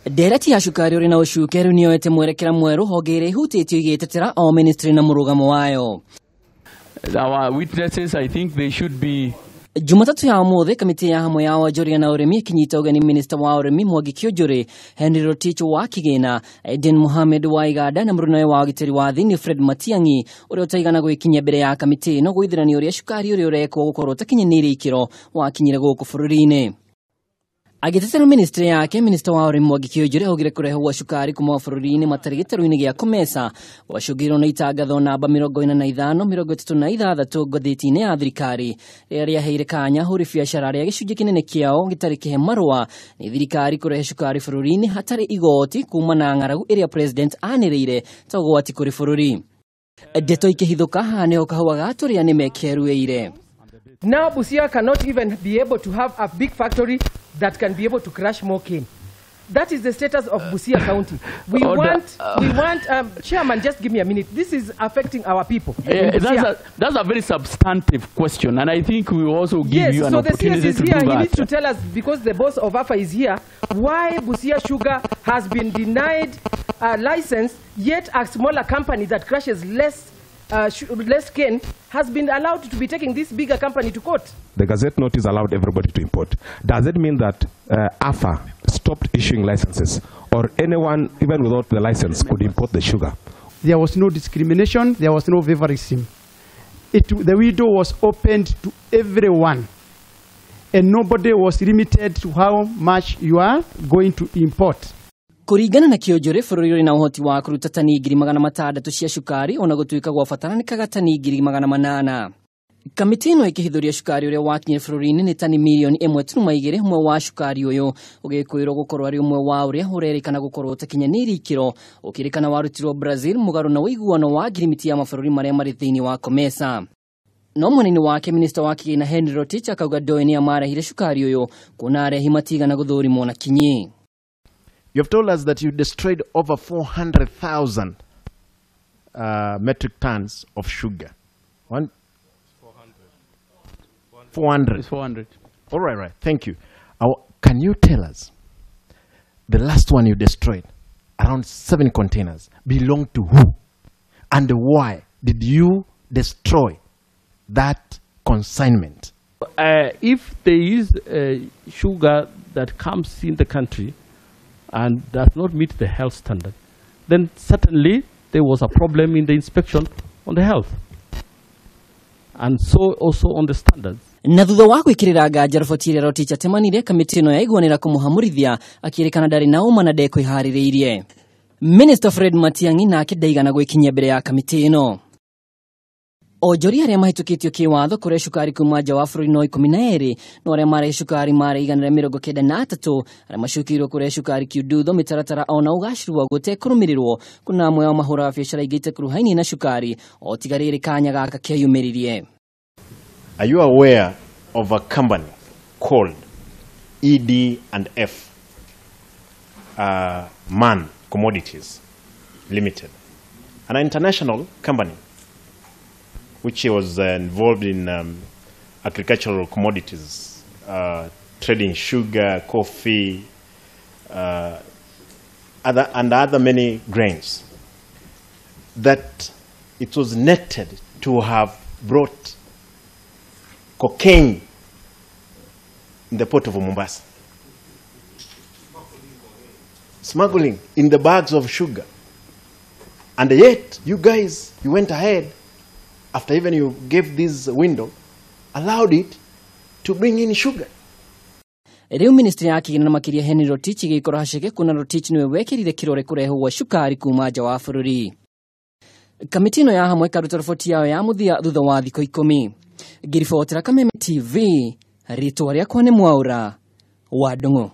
Ndereti ya cukari ũrĩ na ũcuke rĩu nĩyoete mwerekera mwerũ honge iria ihutĩtio igĩtetera o ministry na mũrũgamo wayo. Our witnesses, I think they should be. Jumatatũ ya ũmũthĩ kamĩtĩ ya hamwe ya wonjoria na ũrĩmi ĩkĩnyita ũgeni minista wa ũrĩmi Mwangi Kiunjuri, Henry Rotich wa Kigĩna, Aden Mohamed wa Iganda na mũrũnawe wa ũgitĩri wa thĩinĩ Fred Matiang'i ũrĩa ũtaigana gwĩkinyia mbere ya kamĩtĩ ĩno gwĩthĩrania ũrĩa cukari ũrĩa ũrekwo gũkorwo ũtakinyanĩirie ikĩro wakinyire gũkũ bũrũri-inĩ. Agĩtetera ministry yake, minista wa ũrĩmi Mwangi Kiunjuri augire kũrehwo gwa cukari kuma bũrũri-inĩ matarĩ gĩtarũ-inĩ gĩa Comesa gwacũngĩrĩirwo nĩ itangatho namba 45 36 ngathĩti-inĩ ya thirikari rĩrĩa rĩaheire kanya ahũri biacara arĩa gĩcunjĩ kĩnene kĩao gĩtarĩ kĩhe marũa nĩ thirikari kũrehe cukari bũrũri-inĩ hatarĩ igoti kuma na ng'aragu ĩrĩa president anĩrĩire ta ũgwati kũrĩ bũrũri. Ndeto ikĩhithũka haha nĩho kahũa ga tũrĩa nĩmekeruĩire. Now Busia cannot even be able to have a big factory that can be able to crush more cane. That is the status of Busia County. We want, Chairman, just give me a minute. This is affecting our people. That's a very substantive question, and I think we will also give you an opportunity the CS is to here. Do that. He needs to tell us, because the boss of AFA is here, why Busia Sugar has been denied a license, yet a smaller company that crushes less cane has been allowed to be taking this bigger company to court. The Gazette notice allowed everybody to import. Does it mean that AFA stopped issuing licenses, or anyone, even without the license, could import the sugar? There was no discrimination, there was no favoritism. The window was opened to everyone, and nobody was limited to how much you are going to import. Kũringana na Kiunjuri bũrũri ũrĩ na ũhoti wa kũruta tani 600,000 cia cukari ona gũtuĩka gwabataranĩkaga tani 800,000. Kamĩtĩ ĩno ĩkĩhithũria cukari ũrĩa wakinyire bũrũri-inĩ nĩ tani mirioni 1.2. Ũmwe wa cukari ũyũ ũgĩkwĩrwo gũkorwo arĩ ũmwe wa ũrĩa ũrerĩkana gũkorwo ũtakinyanĩirie ikĩro ũkĩrĩkana warutirwo Brazil mũgarũ na ũiguano wa ngirimiti ya mabũrũri marĩa marĩ thĩinĩ wa COMESA. No mwena-inĩ wake minista wa Kigĩna Henry Rotich akauga ndoĩ nĩa marehire cukari ũyũ kuona arehi matigana gũthũrimwo na kinyi. You have told us that you destroyed over 400,000 metric tons of sugar. 400. It's 400. All right, right. Thank you. Can you tell us the last one you destroyed, around 7 containers, belonged to who? And why did you destroy that consignment? If there is sugar that comes in the country and does not meet the health standard, then certainly there was a problem in the inspection on the health, and so also on the standards. Na thutha wa gwikirira nganja riboti ĩrĩa Rotich atemanire, kamĩtĩ ĩno yaiguanĩra kũmũhamũrithia akĩrĩkana ndarĩ na ũma na ndekwĩharĩrĩirie. Minister Fred Matiang'i nake ndaigana gwĩkinyia mbere ya kamĩtĩ ĩno. Onjoria arĩa mahĩtũkĩtio kĩwatho kũrĩa cukari kuma nja wa bũrũri no 12 no arĩa marehe cukari marĩ 193 arĩa macukĩirwo kũrĩa cukari kiundutho mĩtaratara ona ũgacĩru waguo ũtekũrũmĩrĩrwo kuna amwe ao mahũraga biacara ingĩ itakuruhainie na cukari o tiga rĩrĩ kanya gaka keyumĩririe. Are you aware of a company called ED&F Man Commodities Limited, an international company which was involved in agricultural commodities, trading sugar, coffee, and other many grains, that it was netted to have brought cocaine in the port of Mombasa. Smuggling in the bags of sugar. And yet, you guys, you went ahead, after even you gave this window, allowed it to bring in sugar. Rĩu ministry ya Kigĩna na makĩria Henry Rotich ĩgĩkorwo haceke kuona Rotich nĩwe wekĩrire kĩrore kũrehwo gwa cukari kuma nja wa bũrũri. Kamĩtĩ ĩno ya hamwe ĩkaruta riboti yayo ya mũthia thutha wa thikũ 10. Ngĩribotera Kameme TV, rĩtwa rĩakwa nĩ Mwaũra wa Ndung'u.